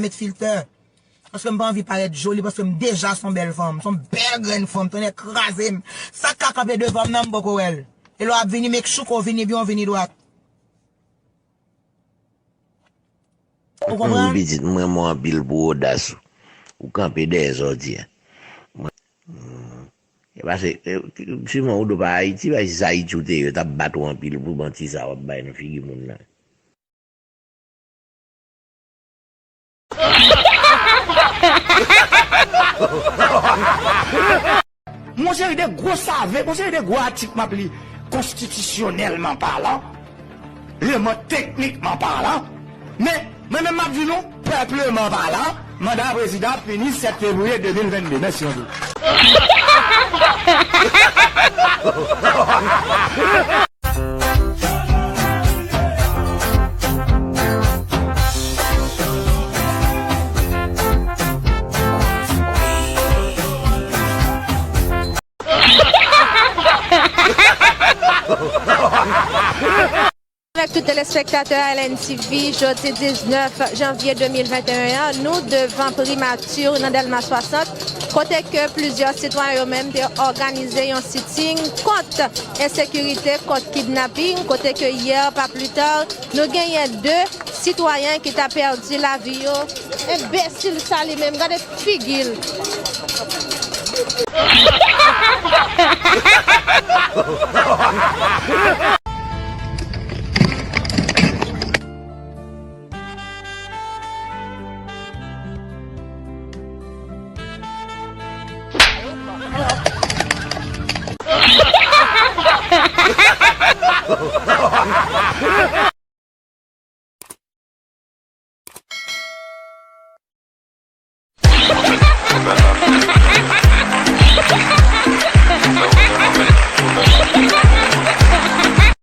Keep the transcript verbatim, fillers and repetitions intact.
met filtè. Paske m pa anvi parèt joli, paske m deja se yon bèl fanm. Se yon bèl grenn fanm, tonnè kraze m. Sa k ka kanpe devan m nan, m poko wè l. E lè w ap vini, make sure ke w vini byen, w vini dwat. Ou konprann? Wi, pitit, m renmen w anpil pou odas ou. Ou kanpe dèyè sa w di a. Mwen, hmm. E paske, e, siman ou do pa Ayiti, pa si se Ayiti ou te ye, yo t ap bat ou anpil pou manti sa w ap bay nan figi moun nan. Yon seri de gwo save, yon seri de gwo atik m ap li, konstitisyonèlman palan, leman teknikman palan, men mwen menm m ap di nou, pèpleman palan, manda prezidan ap fini sèt fevriye de mil vennde. Mèsi anpil. Avèk tout telespektatè A L N T V, jodi diznèf janvye de mil venteyen an, nou devan primati nan Dèlma swasant, kote ke plizyè sitwayen yo menm te òganize yon sitting kont ensekirite, kont kidnaping, kote ke yè, pa pli ta, nou genyen de sitwayen ki ta pèdi lavi yo. Enbesil sa li menm, gade figi l.